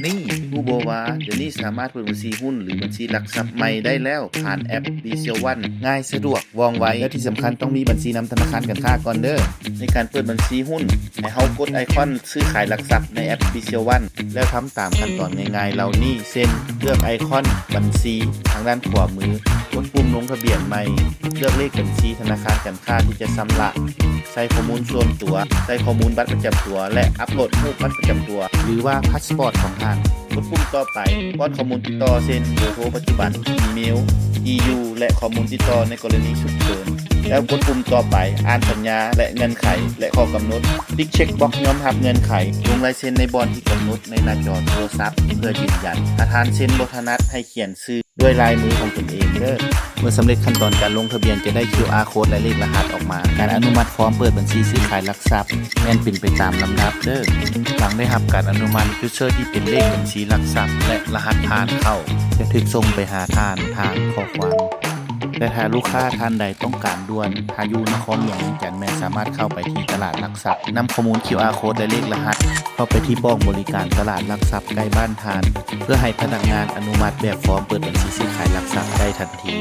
ນີ້ ຮູ້ບໍ່ວ່າດຽວນີ້ສາມາດເປີດບັນຊີຫຸ້ນ ຫຼື ບັນຊີຫຼັກຊັບໃໝ່ໄດ້ແລ້ວ ຜ່ານແອັບ BCEL One ງ່າຍສະດວກວ່ອງໄວ ແລະທີ່ສຳຄັນຕ້ອງມີບັນຊີນຳທະນາຄານການຄ້າກ່ອນເດີ້. ໃນການເປີດບັນຊີຫຸ້ນ ໃຫ້ເຮົາກົດໄອຄອນຊື້ຂາຍຫຼັກຊັບໃນແອັບ BCEL One ແລ້ວທຳຕາມຂັ້ນຕອນງ່າຍໆເຫຼົ່ານີ້ ເຊັ່ນ ເລືອກໄອຄອນບັນຊີທາງດ້ານຂວາມື, ກົດປຸ່ມລົງທະບຽນໃໝ່, ເລືອກເລກບັນຊີທະນາຄານການຄ້າທີ່ຈະຊຳລະ, ໃສ່ຂໍ້ມູນສ່ວນຕົວ, ໃສ່ຂໍ້ມູນບັດປະຈຳຕົວ ແລະ ອັບໂຫຼດຮູບບັດປະຈຳຕົວ ຫຼືວ່າພາສປອດຂອງທ່ານ. ກົດປຸ່ມຕໍ່ໄປ ປ້ອນຂໍ້ມູນຕິດຕໍ່ ເຊັ່ນ ເບີໂທປັດຈຸບັນ, ອີເມວ, ທີ່ຢູ່ ແລະ ຂໍ້ມູນຕິດຕໍ່ໃນກໍລະນີສຸກເສີນ ແລ້ວກົດປຸ່ມຕໍ່ໄປ ອ່ານສັນຍາ ແລະ ເງື່ອນໄຂ ແລະ ຂໍ້ກຳນົດ. ຕິກເຊັກບັອກຍອມຮັບເງື່ອນໄຂ. ລົງລາຍເຊັນໃນບ່ອນທີ່ກຳນົດໃນໜ້າຈໍໂທລະສັບເພື່ອຢືນຢັນ. ຖ້າທ່ານເຊັນບໍ່ຖະໜັດ ໃຫ້ຂຽນຊື່ດ້ວຍລາຍມືຂອງຕົນເອງເດີ້. ເມື່ອສຳເລັດຂັ້ນຕອນການລົງທະບຽນ ຈະໄດ້ຄິວອາໂຄດ ແລະ ເລກລະຫັດອອກມາ. ການອະນຸມັດຟອມເປີດບັນຊີຊື້ຂາຍຫຼັກຊັບ ແມ່ນເປັນໄປຕາມລຳດັບເດີ້. ຫຼັງໄດ້ຮັບການອະນຸມັດ, ຈຸດເຊີດທີ່ເປັນເລກບັນຊີຫຼັກຊັບ ແລະ ລະຫັດຜ່ານເຂົ້າ ຈະຖືກສົ່ງໄປຫາທ່ານທາງຂໍ້ຄວາມ. ແຕ່ຖ້າລູກຄ້າທ່ານໃດຕ້ອງການດ່ວນ, ຖ້າຢູ່ນະຄອນຫຼວງວຽງຈັນ ແມ່ນສາມາດເຂົ້າໄປທີ່ຕະຫຼາດຫຼັກຊັບ, ນຳຂໍ້ມູນຄິວອາໂຄດ ແລະ ເລກລະຫັດ ເຂົ້າໄປທີ່ຫ້ອງບໍລິການຕະຫຼາດຫຼັກຊັບໃກ້ບ້ານທ່ານ ເພື່ອໃຫ້ພະນັກງານອະນຸມັດແບບຟອມເປີດບັນຊີຊື້ຂາຍຫຼັກຊັບໄດ້ທັນທີ.